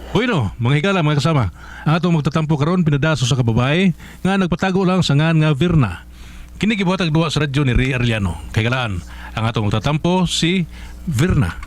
Bueno, mga higala, mga kasama, ang atong magtatampo karon pinadaso sa kababae nga nagpatago lang sa ngan nga Virna. Kini gibuhatag duwa sa radyo ni Ray Arellano. Kay galaan, ang atong magtatampo si Virna.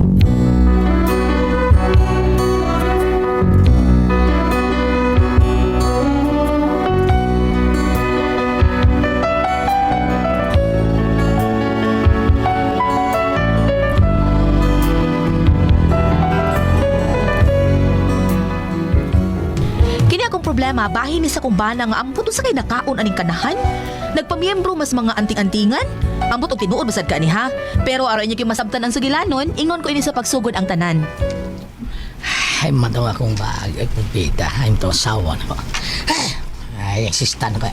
Kini akong problema bahin ni sa kong bana nga ambot unsa kay nakaon aning kanahan. Nagpamiyembro mas mga anting-antingan. Ambot og tinuod basad ka ni ha. Pero aron inyo kay masabtan ang sugilanon, ingon ko ini sa pagsugod ang tanan. Ay, matong akong bag. Ay, pupita. Ay, matong asawa na ko. Ay, exista na ko.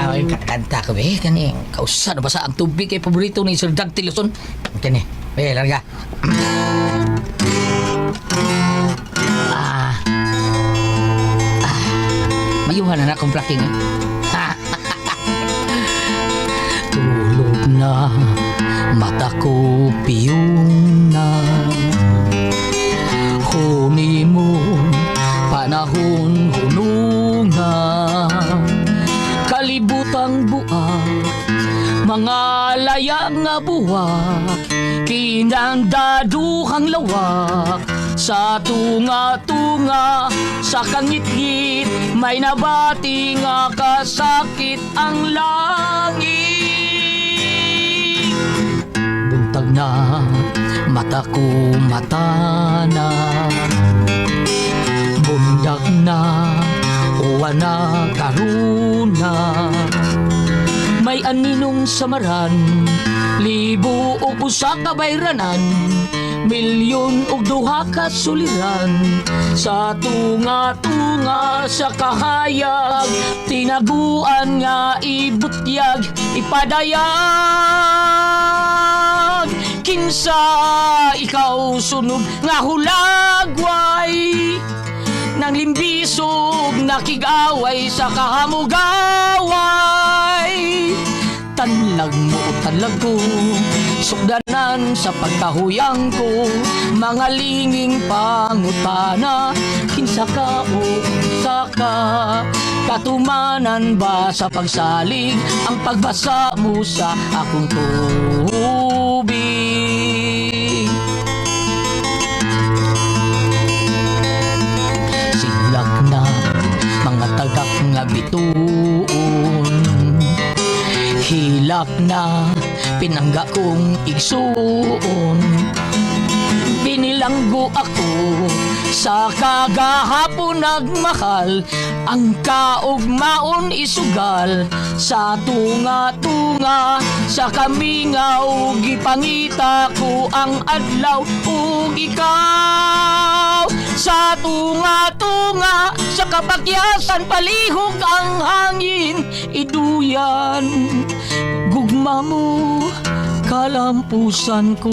Ay, kakanta ko eh. Kani, kausa na ba sa ang tubig kay paborito ni Sir Doug Tillerson? Kani, eh, larga. Ah. Ah. Mayuhan na na akong blocking eh. Tulog na, mata ko piyong na. Huni mo, panahon hununga. Kalibutang buak, mga laya nga buwak. Kinandaduhang lawak, sa tunga-tunga, sa kangitngit, may nabati nga kasakit ang langit. Buntag na, mata ko mata na. Bundak na, uwa na karuna. May aninong samaran, libo og usa ka bayranan, milyon og duha ka suliran. Sa tunga-tunga sa kahayag, tinaguan nga ibutyag, ipadayag. Kinsa ikaw sunog nga hulagway nang limbisog nakigaway sa kahamugaway. Tanlag mo tanlag ko, sukdanan sa pagkahuyang ko, mga linging pangutana, kinsa ka o unsa ka, katumanan ba sa pagsalig ang pagbasa mo sa akong tubig? Silak na mga tagak nga bituon, hilak na pinangga kong igsuon. Binilanggo ako sa kagahapon nagmahal, ang kaugmaon isugal sa tunga-tunga sa kamingaw gipangita ko ang adlaw ug ikaw. Sa tunga-tunga sa kapakyasan palihog ang hangin iduyan, gugma mo kalampusan ko,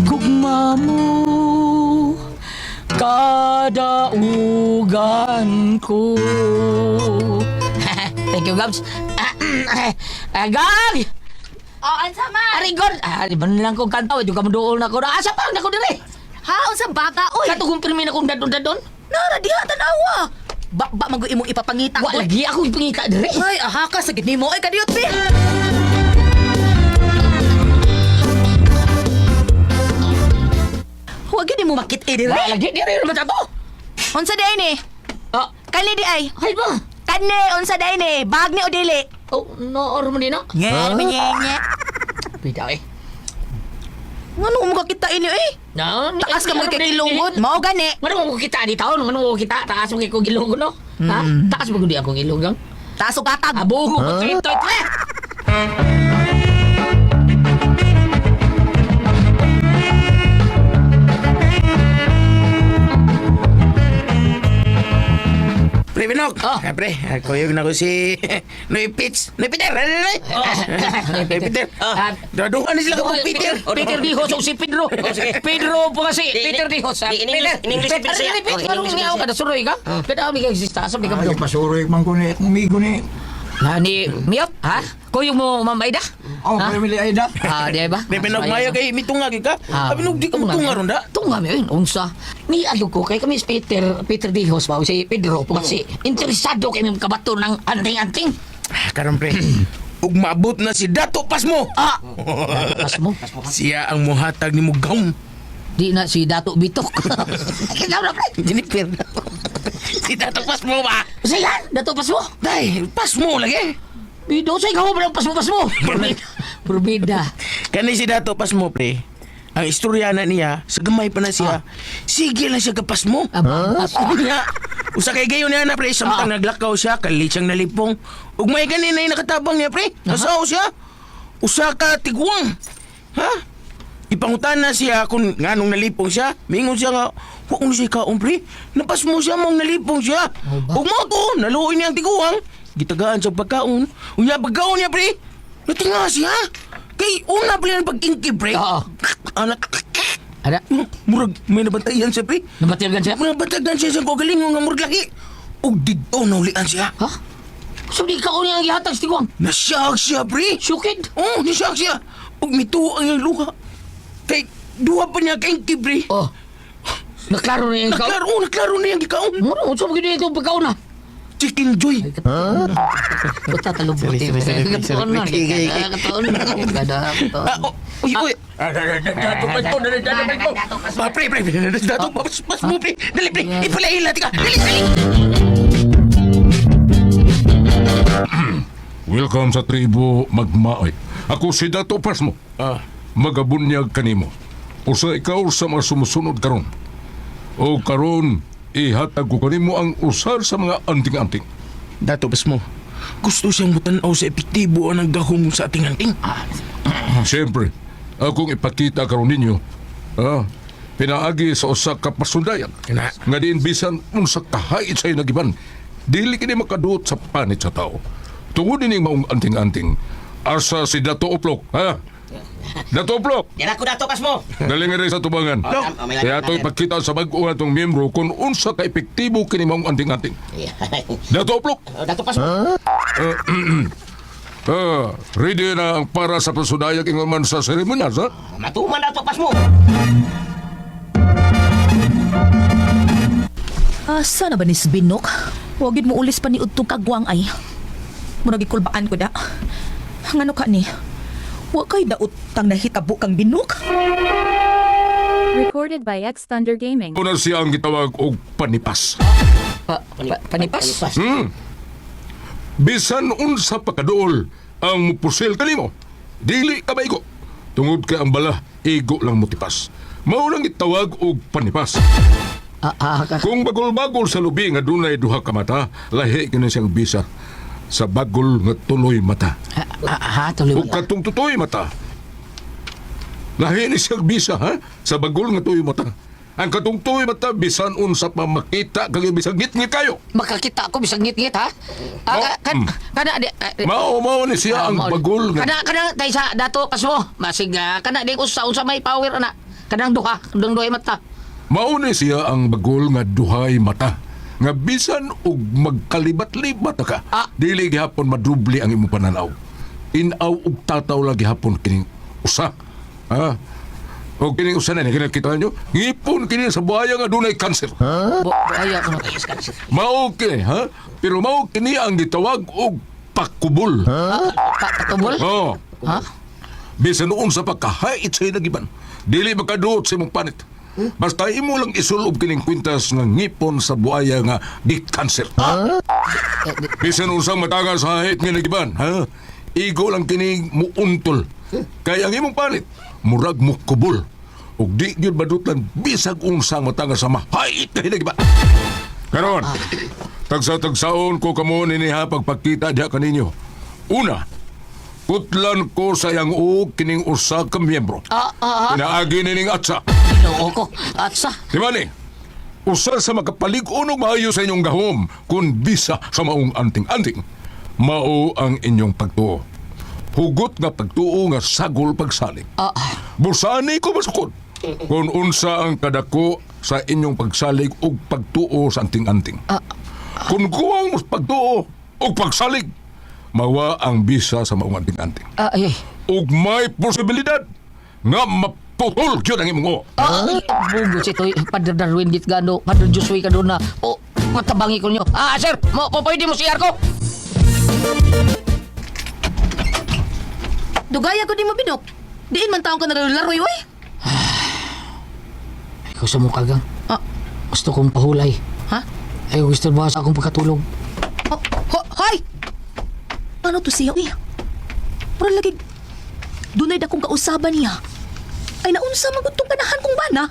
gugma mo kadaugan ko. Thank you, Gabs. Gag! Oh, unsa man? Arigod! Ah, di ba na lang kong kanta? Di ka maduol na ko. Asa pa na ko dire? Ha, unsa bata oy? Katugong pirmi na kong dadon-dadon. Nara diha tanawa. Ba ba man imong ipapangita. Wa oy. lagi ako ipangita dire. Ay, aha ka sa gid nimo ay kadiyot bi. Huwag yun mo makit eh, dire. Wa lagi dire naman ato. Unsa day ni? Ah, Kani di ay. ay ba? Kani unsa day ni? Bag ni o dili? Oh, no or mo din na. Nye, nye, nye. Pita eh. Ngano mo kakita ini eh? No, Taas ka mo kay ilungod. Mao gani. Ngano mo kita di taon, ngano mo kita taas mo kay kong ilungod no? Ha? Taas mo gud akong ilong. Taas og katag. Abugo ko ito. Pre, Binok! Oh. Ah, pre, kuyog na ko si Noy Pitch. Noy Peter! Ano, Noy? Noy Peter. Ah. Daduhan na sila kapag Peter. Peter Dijos o si Pedro. Pedro po kasi. Peter Dijos. Di, in English- in English Peter, Peter siya. Peter, Oh, in anong English niyaw ka? Nasuroy ka? Peter, ako ni ka exista. Asa ka Ay, pasuroy man ko ni akong amigo ni. Ha, ni Miop, ha? Kuyog mo, Ma'am Aida? Oh, Ha? family Aida. Ah, di ba? Pre, pinagmaya kay mitunga gyud ka. Ah, Abi nung di ka mutunga ron da. Tunga mi yun, unsa. Ni adto ko kay kami si Peter, Peter Dijos ba, si Pedro, kasi interesado kay mi kabato ng anting-anting. Ah, karon pre. Ug maabot na si Dato Pasmo. Ah! Pas mo. Siya ang muhatag nimo gahom. Di na si Dato Bitok. Kinaw na pre. Jennifer. Si Dato Pasmo ba? Usa yan, Dato Pasmo. Day, Pasmo lagi. Bido sa ikaw ba pasmo pasmo? Purbida. Purbida. Kani si Dato Pasmo pre. Ang istorya na niya, sa gamay pa na siya. Sige lang siya kapasmo. Aba, Huh? Nga, usa kay gayon niya na pre, samtang naglakaw siya, kalit siyang nalipong. Ug may gani na nakatabang niya pre. Nasaw siya. Usa ka tiguang. Ha? Ipangutan na siya kung nganong nalipong siya. Mingon siya nga, wa ko na siya kaon pre. Napasmo siya mong nalipong siya. Oh, Ug mao to, naluoy niya ang tiguang. Gitagaan siya pagkaon. Unya pagkaon niya pre. Natinga siya. Kay una pa ang pag-ingki pre. Oo. Anak, Ada, murag may nabantayan siya pre. nabatilgan siya? Mga batagan siya sa kagalingon nga murag laki. Ug didto naulian siya. Ha? So di ka niya ang gihatag sa tiguang? Nasiyag siya, pre. Sukid. Oh, nasiyag siya. Ug mituo ang iyang luha. Kay duha pa niya kay pre. Oh. Naklaro na yung ikaw. Naklaro, oh, naklaro na iyang gikaon. Muro, unsa mo gid itong pagkaon na? Chicken joy. Basta talubot eh. Katoon na. Katoon na. Katoon. Ah, oh, uy, uy. Dato pa ito, dato pa ito. Ba, pre, pre, pre, dato, pas, pas mo, pre. Dali, pre, ipalaila, tika. Dali, dali. Welcome sa tribo Magmaoy. Ako si Dato Pasmo. Ah, Magabunyag kanimo. Usa ikaw sa mga sumusunod karon. O karon ihatag ko kanimo ang usar sa mga anting-anting. Dato, pas mo. Gusto siyang mutanaw sa epektibo ang gahom sa ating anting. Siyempre, akong ipakita karon ninyo. Ah, pinaagi sa usa ka pasundayan. Kana. Nga diin bisan unsa kahait sa nagiban, dili kini makaduot sa panit sa tao. Tungod ini maong anting-anting, asa si Dato Uplok, ha? Dato Uplok! Yan ako Dato Pasmo. Dali nga rin sa tubangan. Kaya ito ipakita sa bago atong miyembro kung unsa ka epektibo kini maong anting-anting. Dato Uplok! Dato Pasmo. Ah, ready na ang para sa pasudayag ingon man sa seremonyas, ha? Matuman Dato Pasmo. Asa na ba ni Binok? Wagid mo ulis pa ni udtong kagwang ay. Murag ikulbaan ko da. Ngano ka ni? Wa kay daot tang nahitabo kang Binok. Recorded by X Thunder Gaming. Una siya ang gitawag og panipas. Panipas? Bisan unsa pa kaduol ang mupusil kanimo, dili ka maigo. Tungod kay ang bala, igo lang motipas. Mao lang gitawag og panipas. Ah, ah, ka- Kung bagol-bagol sa lubi nga dunay duha ka mata, lahi kini siyang bisa sa bagol nga tuloy mata. ah, ah, ha, tuloy. Ug katong tutoy mata. Lahi ni siyang bisa ha sa bagol nga tuoy mata. Ang katong tuoy mata bisan unsa pa makita kag bisan ngitngit kayo. Makakita ako bisag ngit-ngit ha. Ah, Oh, ka, kana di ah, di- Mao mao ni siya ah, ang mao- bagol nga Kana kana kay sa Dato Pasmo. Masig ah, kana di usa unsa may power ana. Kanang duha, kanang duha mata. Mao ni siya ang bagol nga duhay mata. Nga bisan og magkalibat-libat ka, Ah. dili gihapon madubli ang imong pananaw. Inaw og tataw lang gihapon kining usa. Ha? O kining usa na ni kita nyo, ngipon kini sa buhaya nga dunay kanser. Bo, buhaya ko. Mao kini, ha? Pero mao kini ang gitawag og pakubol. Ah, patubol? Oh. Ha? Bisan noon sa pagkahait sa inagiban, dili makaduot sa imong panit. Basta imo lang isulob kining kwintas nga ngipon sa buaya nga di kanser. Bisan unsang matanga sa hait nga nagiban, ha? Igo lang kini muuntol. Kay ang imong panit, murag mo kubol. Ug di gyud madutlan bisag unsang matanga sa mahait nga hinagiban. Karon, tagsa-tagsaon ko kamo nini ha pagpakita diha kaninyo. Una, putlan ko sa iyang uog kining usa ka miyembro. Ah, ah, ah. Pinaagi nining atsa. Ginoo ko. Atsa. Di ba ni? Usa sa makapalig-unog maayo sa inyong gahom kung bisa sa maong anting-anting. Mao ang inyong pagtuo. Hugot nga pagtuo nga sagol pagsalig. Ah, Busani ko masukod kung unsa ang kadako sa inyong pagsalig ug pagtuo sa anting-anting. Kung kuwang mo sa pagtuo ug pagsalig, Mawa ang bisa sa maong anting-anting. Ah, ay, ay. Ug may posibilidad nga maputol gyud ang imong uwa. Ah, ay, bugo si Toy. Padre Darwin Gitgano, Padre Josué Cadona. O, matabangi ko niyo. Ah, sir, mo pwede mo CR ko. Dugaya ko di mo binok. Diin man taong ka nalalaroy, oy. Ikaw sa mukha, gang. Ah, Gusto kong pahulay. ha? Ay, gusto ba sa akong pagkatulog? Oh, ho, hoy! Ano to siya, uy? Pero lagi, dunay dakong kausaban niya. Ay naunsa man gud tong ganahan kong bana.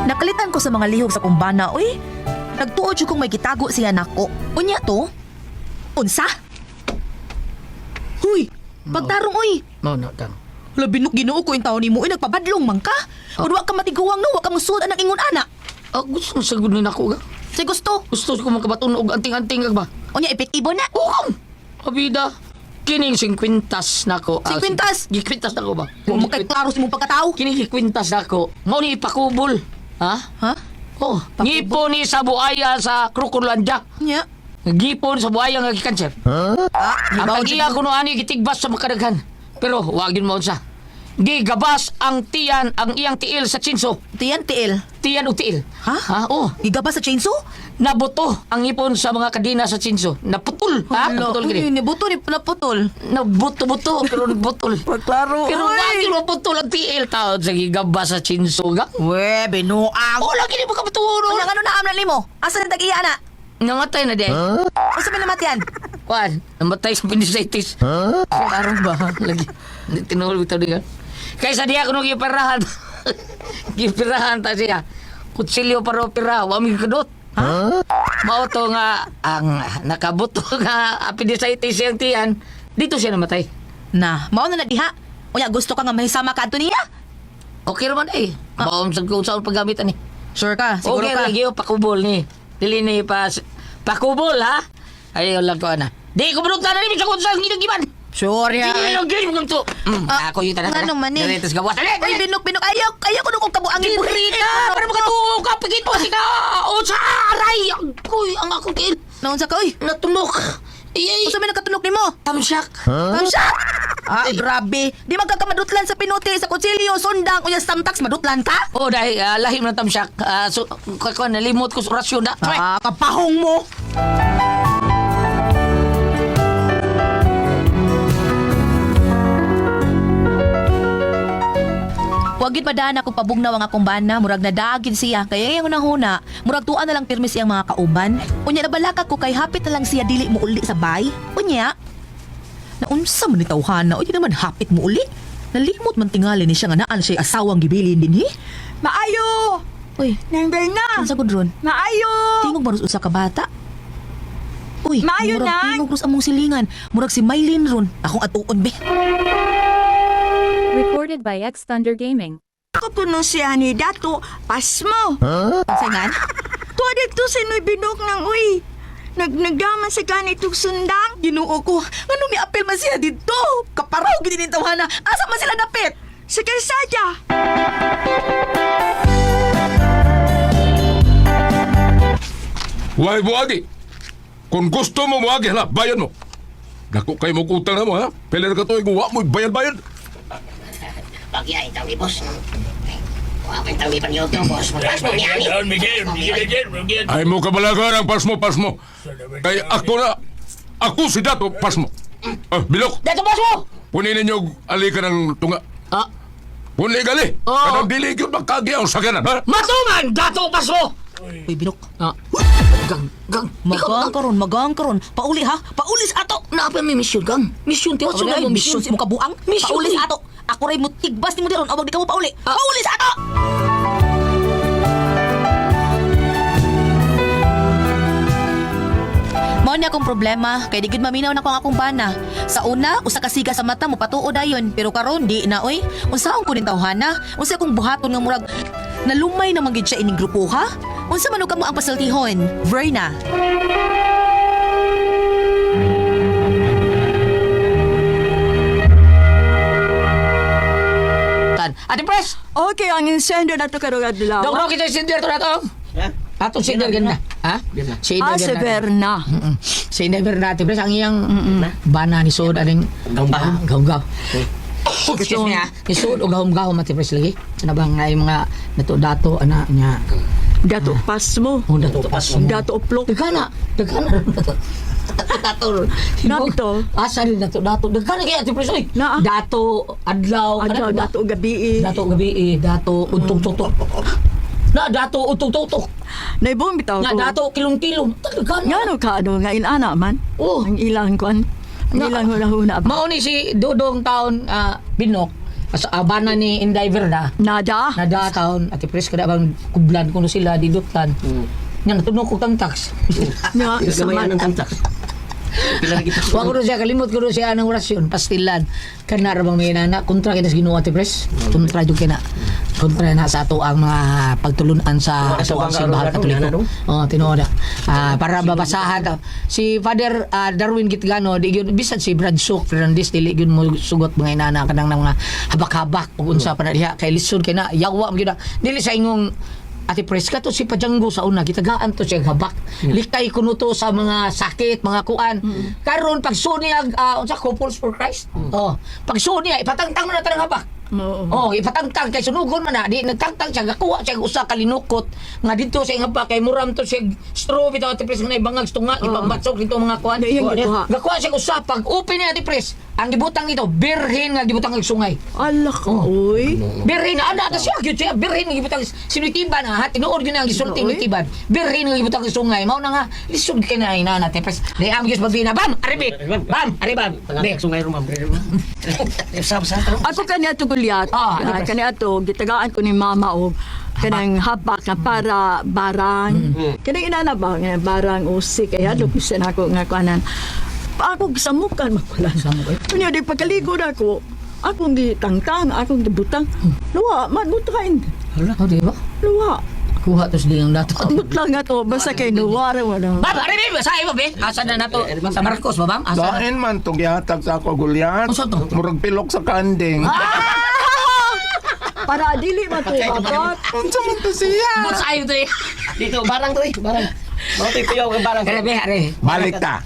Nakalitan ko sa mga lihok sa kumbana, uy. Nagtuod jud kong may gitago siya nako. Unya to? Unsa? Huy, pagtarong uy. Mao na, gang. Labi nuk Ginoo ko yung tao nimo, uy, nagpabadlong man ka. Kung wa ka matiguang no, wa ka mosud anak ingon ana. Ah, gusto mo sagod ni nako, gang. Say gusto. Gusto ko makabaton og anting-anting kag ba? Unya epektibo na. Ukong! Abida, kining 50 nako. Ah, 50? Gikwintas nako ba? Wa mo kay klaro sa imong pagkatao. Kining gikwintas nako. Mao ni ipakubol. Ha? Ha? Oh, ngipo ni sa buaya sa Krokolandia. Nya. Gipon sa buaya nga gikanser. Ah, Ang tag-iya kuno ani gitigbas sa makadaghan. Pero wag yun maunsa. Gigabas ang tiyan ang iyang tiil sa chinso. Tiyan tiil. Tiyan o tiil. Ha? Ha? Oh. Gigaba sa chainsaw? Nabuto ang ipon sa mga kadena sa chinso. Naputol. Ha? Naputol Uy, kini. nibuto ni naputol. Nabuto-buto pero nabutol. Klaro. Pero wag yun maputol ang tiil taon sa gigabas sa chinso. Ga? We, binuang. Oh, lagi ni makapatuon. Unya ngano na amlan nimo? Asa na tag-iya na? Namatay na di. Unsa man namatian? Kwan, namatay sa appendicitis. Huh? Karon ba? Lagi. Tinuol bitaw diyan. Kaysa diya kuno giperahan. Giperahan ta siya. Kutsilyo para opera, wa mi kadot. Ha? Mao to nga ang nakabuto nga appendicitis siyang tiyan, dito siya namatay. Na, mao na na diha. Unya gusto ka nga mahisama ka adto niya? Okay raman eh. Mao sa kung saan paggamitan ni. Sure ka, siguro Okay ka. lagi oh, pakubol ni. Dili ni pa pakubol ha. Ayaw lang ko ana. Di ko bunutan na ni sa kung saan ginagiban. Sure ya. Dili lang gyud mo to. Ah, Ako yung tanan. ngano man eh? Dili tas gawas. Dali, Uy, dali. binok binok ayaw, ayaw ko nung kabuangin Dili ka para makatuo ka pagito ka. O sa aray agoy ang akong tiil. Naunsa ka oy? Natunok. Iyay. Unsa may nakatunok nimo? Tamsak. Tamsak! Ah, grabe. Di magkakamadutlan sa pinuti, sa kutsilyo, sundang, unya samtax, madutlan ka? Oh, dahil lahim ng tamsak. So, kako nalimot ko sa orasyon na. Ah, kapahong mo! Wag gid padaan ako pabugnaw ang akong bana, murag nadagin siya. Kaya iyang unahuna, murag tuan na lang pirmi siyang mga kauban. Unya nabalaka ko kay hapit na lang siya dili mo uli sa bay. Unya, naunsa man ni tawhana, unya naman hapit mo uli. Nalimot man tingali ni siya nga naan siya asawang gibilin din hi. Maayo! Uy, Nang na! unsa gud ron? Maayo! Tingog maros usa ka bata. Uy, Maayo murag na. tingog ros among silingan. Murag si Mylene ron. Akong atuon be. Recorded by X Thunder Gaming. Ako kuno siya ni Dato, pasmo! Unsa ngan? Tuwa dito sa Noy Binok ng uy! Nagnagaman sa ganitong sundang. Ginoo ko, ngano mi apel man siya didto? Kaparaw gid ni tawhana. Asa man sila dapit? Sa kalsada! Why moagi? Kung gusto mo moagi, hala, bayad mo. Dako kay mo utang na mo, ha? Pila na ka tuig, wa mo bayad-bayad. Bagya, itaw ni boss. Wa pa itaw ni panyoto, boss. Pasmo ni ani. Ay mo kabalagan ang pasmo, pasmo. Kay ako na, ako si Dato, pasmo. Ah, bilok, Dato boss mo. punin ninyo ali ka ng tunga. Ah, Puni gali. Oo. Kanang dili gyud makagi ang sakyanan, ha? matuman Dato boss mo. Uy, binok. Ah. Gang, gang. Magang karon, magang karon. Pauli ha? Pauli sa ato. Naapa may mission, gang. Mission, tiwat Wala mo mission mission. sa imong kabuang. Mission, Pauli eh. sa ato. Ako ray mo tigbas nimo diron, awag di ka mo pauli. Ah. Pauli sa ato. Mao ni akong problema kay di gid maminaw na ko ang akong bana. Sa una, usa ka siga sa mata mo patuo dayon, pero karon di na oy. Unsaon ko nin tawhana? Unsa akong buhaton nga murag nalumay na man gid siya ining grupo ha? Unsa man og kamo ang pasaltihon? Verna. Tan. Ate Pres, Okay, ang insender na to karong adlaw. dog Rocky sa sinder to na to. Atong sinder ganda. Ha? Si Ah, si Berna. Si Inday Berna, Ate Pres, ang iyang bana ni Sod aning Gahom-gahom. Gahom-gahom. Excuse me ha. Ni Sod o gahom-gahom Ate Pres lagi. Sana bang ay mga dato-dato ana niya. Dato Pasmo. Oh, dato pas mo. Dato Uplok. Dagana, dagana. Dato. Dato. Asa rin dato dato. Dagana kay Ate Pres oy. Naa. Dato adlaw, Adlaw, kana ba? dato gabi. Dato gabi eh, dato untong tutok. Na dato untong tutok. Naibong bitaw Nga ko. dato kilong-kilong. Dagana. Nga no ka ano nga inana man. Oh. Ang ilang kuan. Ang ilang huna-huna ba? Mao ni si Dodong taon Binok as abana ni Inday Verda. Nada. Nada taon Ate Pres kada bang kublan kuno sila didutlan. Nya natunog ko kang tax. Nga Gamay sama. anang kantak. Pila na kita. Wa ko siya kalimot ko siya anang orasyon pastilan. Kana ra bang may nana kontra kita sa Ginoo Ate Pres. Kontra jud kina. Kontra na sa ato ang mga pagtulunan sa Wala sa ato ang bangga, simbahan ano, Katoliko. ano, Oh, tinuod. Para babasahan ta. Si Father Darwin Gitgano di gyud bisan si Brad Sok Fernandez dili gyud mo sugot mga inana kanang mga habak-habak ug unsa pa na diha kay lisod kay na yawa man gyud na. Dili sa ingong Ate Pres to si Pajanggo sa una gitagaan to siya habak. Likay kuno to sa mga sakit, mga kuan. Karon pag suni ag unsa Couples for Christ. Oh, pag suni ipatangtang mo na tanang habak. Oo. Oh, ipatangtang kay sunugon man na di nagtangtang siya gakuha siya og usa ka linukot nga didto sa iyang habak kay muram to siya straw bitaw Ate Pres nga naibangag sa tunga ipambatsok dito mga kuan. Di, iyang gikuha. Gakuha siya og usa pag open ni Ate Pres, ang gibutang ito birhen nga gibutang og sungay. Ala ko, oy. Birhen ana ta siya gyud siya birhen nga gibutang sinutiban ha tinuod gyud na ang gisulti Oy. nutiban. Birhen nga gibutang sa sungay mao na nga lisod kay na ina Ate Pres. Di am gyud pabina bam aribi bam aribi Pangatak sungay rumam. Usap sa ato. Ako kani ato gulyat. Ah, ano, Pres? Kani ato gitagaan ko ni mama og kanang habak nga para barang. Kanang inana ba nga barang usik kay hadlok bisan ako nga kuanan. Ako gisamukan makulan. Samok, eh. Unya di pagkaligo na ako. Akong gitangtang, akong gibutang. Luwa, man mutrain. Hala, oh, di ba? Luwa. Kuha to sa diyang dato. Ambot lang ato basta kay luwa ra wala. Bam, ari bi, sa iba be. Asa na nato sa Marcos ba bam? Asa? Lain man tong gihatag sa ako gulyat. Unsa to? Murag pilok sa kanding. Para dili man to abot. Unsa man to siya? But sa ayo to eh. Dito barang to eh, barang. Mao to kuyaw kay barang. Ari be, ari. Balik ta.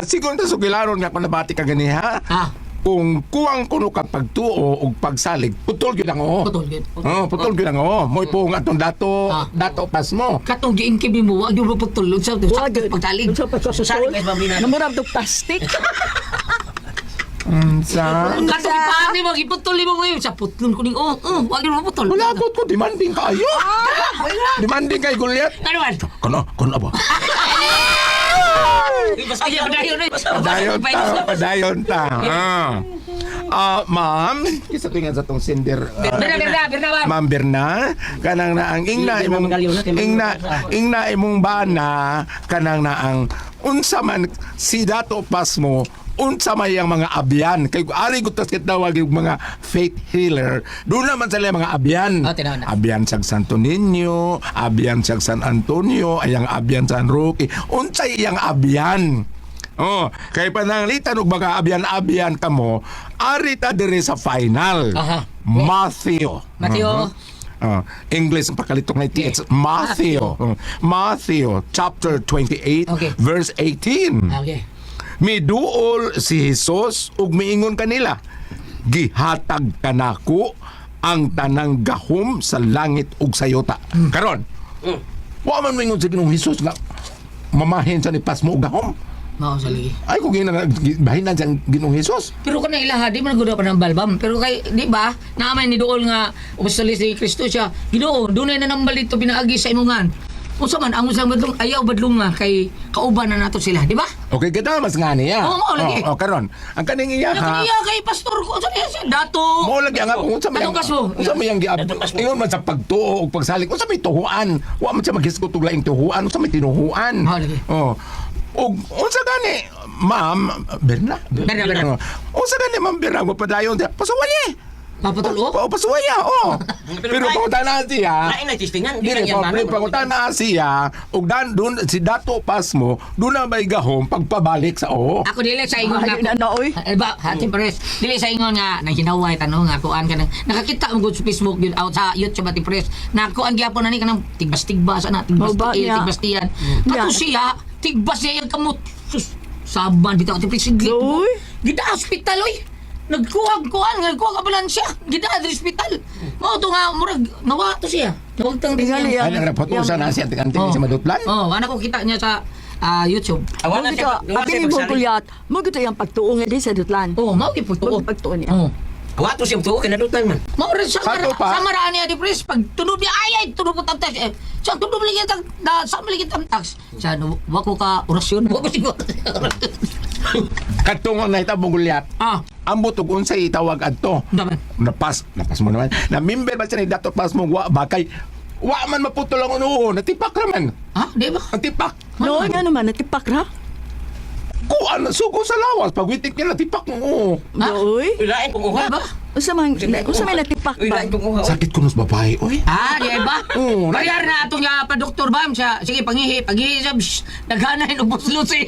Sigon ta sugilaron nga kung nabati ka ganiha. Ah. Kung kuwang kuno ka pagtuo og pagsalig, putol gyud ang oo. Putol gyud. Oh, putol gyud ang oo. Mo'y puong atong dato, dato pas mo. Katong giingkib nimo, wa gyud mo putol sa Wa sa gyud. pagsalig. Unsa pa Susari guys, mabina. Namurag to plastic. Unsa? Katong ipaani mo giputol nimo ngayon sa putlon ko ning oh, oh, wa gyud mo putol. Wala ko ko demanding kayo. Demanding kay Goliath. Ano man? Kana, kana ba? Ay, padayon eh. Padayon ta, padayon ta. Ah. Ma'am, kisa tingan sa tong sender. Berna, berna, berna, ma'am. Ma'am Berna, kanang na ang ingna Hindi imong na magalyaw na, kay ingna Ma'am. ingna imong bana kanang na ang unsa man si Dato Pasmo unsa may ang mga abyan kay ari gud tas kitawag yung mga faith healer doon naman sila yung mga abyan. Oh, tinawag na. Abyan sa Santo Niño, abyan sa San Antonio, ayang abyan San Roque, unsay iyang abyan. Oh, kay pananglitan og mga abyan-abyan kamo, ari ta diri sa final. Aha. Matthew. Matthew. Oh, English ang pakalitong nga it's Matthew. Matthew chapter 28 verse 18. Okay. Miduol si Jesus ug miingon kanila, gihatag kanako ang tanang gahom sa langit ug sa yuta. Karon, wa man miingon sa Ginoong Jesus nga mamahin sa ni pasmo og gahom. Mao sa ligi. Ay kung ginabahinan sa Ginoong Jesus. Pero kana ilaha di man gud pa ng balbam. Pero kay di ba naamay ni dool nga apostolis ni Kristo siya. Ginoo, dunay na nambal dito pinaagi sa imongan. Unsa man ang usang badlong ayaw badlong nga kay kauban na nato sila, di ba? Okay, kita mas nga niya. Oo, mao lagi. Oh, oh, karon. Ang kaning iya Ano ha. kaniya kay pastor ko unsa niya siya dato. Mao lagi ang ako unsa may Anong kaso? Unsa may ang giab. Ingon man sa pagtuo ug pagsalig, unsa may tuhuan? Wa man siya maghisgot og laing tuhuan, unsa may tinuhuan? Mao lagi. Oh. Ug unsa gani, ma'am Berna? Berna, Berna. Oh. Unsa gani ma'am Berna mo padayon siya? Pasuwali. Papatulo? O, pasuwaya, oh. Pero pangutana siya. Lain na tistingan, di Dili, lang yan, pa, mano. pangutana siya, ug dan dun si Dato Pasmo, doon na may gahom pagpabalik sa oo. Ako dili sa ingon Ay, na na, oy. Eh, ba, Ate Pres, dili sa ingon nga nang hinaway tanong nga kuan ka nang nakakita mo gud sa Facebook yun out sa YouTube, Ate Pres. Na kuan gyapon na ni kanang tigbas-tigbas ana, tigbas Mao ba tiil, niya? tigbas tiyan. Kato Yeah. siya, tigbas niya yung kamot. Sus, saban bitaw, Ate Pres, siglit mo. Oy. Gida hospital oy. Nagkuhag kuan, nagkuhag ambulansya. Gida diri hospital. Mao to nga murag nawa to siya. Nawagtang Tingali Ay, yang nagrepotusan na siya, anting-anting Oh. si Madutlan. Oh, ana ko kita niya sa YouTube. Awa na siya. Mo gito, abi mo kulyat. Mo gito yung pagtuo nga di sa dutlan. Oh, mao gyud Mo tuo. pagtuo niya. Oh. Awa to siya tuo kay nadutan man. Mao rin sa Sato pa. sa maraan niya di pres pag tunob niya ay ay tunob ko tamtax eh. Sa tunob lagi tag na sa lagi tamtax. Sa no, wa ko ka orasyon wa ko siguro. Katungong na itabong gulyat. Ambot og unsay itawag adto. Naman. Napas, napas mo naman. Na member ba siya ni Dato Pasmo wa ba kay wa man maputol ang uno, natipak raman. Ha, di ba? Ang tipak. No, nga naman natipak ra. Kuan sugo sa lawas pagwitik niya natipak mo. Oo. Ha? Oy. Uy, lain kong uha. Di ba? Unsa man natipak Uy, ba? lain kong uha. Sakit kuno sa babae, oy. Ah, di ba? Oo, Bayar na atong nga pa doktor bam siya. Sige pangihi, pangihi siya. Psh, Naghanay og buslo siya.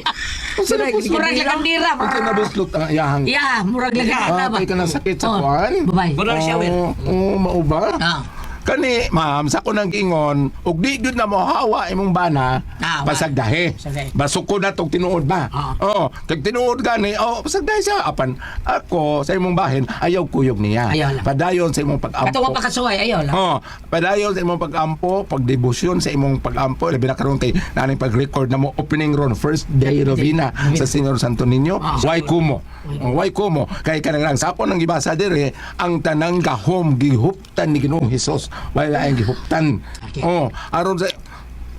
Unsa na buslot? Murag lagandira. Unsa na buslot ang iyahang? Yeah, murag lagandira Ah, ba? kay ka na sakit sa Oh, kuan? Babay. Murag siya, Will. Oo, oo, mao ba? Ah. Kani, ma'am, sa ko nang ingon, ug di gyud na mohawa imong bana, Ah, wa. pasagdahe. Pasagdahe. Basuko na tong tinuod ba? Ah. Oo, kag tinuod gani, oh, pasagdahe siya apan ako sa imong bahin ayaw kuyog niya. Ayaw lang. Padayon sa imong pag-ampo. Katong wa pa kasuway ayaw lang. Oh, padayon sa imong pag-ampo, pagdebosyon sa imong pag-ampo, labi na karon kay naning pag-record na mo opening ron first day Rovina sa Senyor Santo Niño. Ah. Why kumo? Oh, why kumo? Kay kanang lang sa ako nang gibasa dire ang tanang gahom gihuptan ni Ginoong Hesus. Wala ang gihuptan. Okay. Oh, aron sa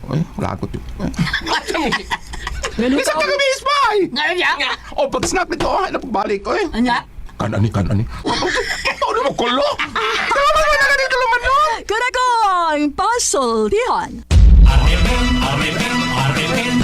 Uy, wala ako. Bisa ka kami spy. Ngayon niya. Oh, pag snap nito, oh, na pagbalik ko eh. Anya? Kanani, kanani. Ano mo kulo? Tama ba na ganito luman no? Kunakong pasultihan. RMN, RMN, RMN.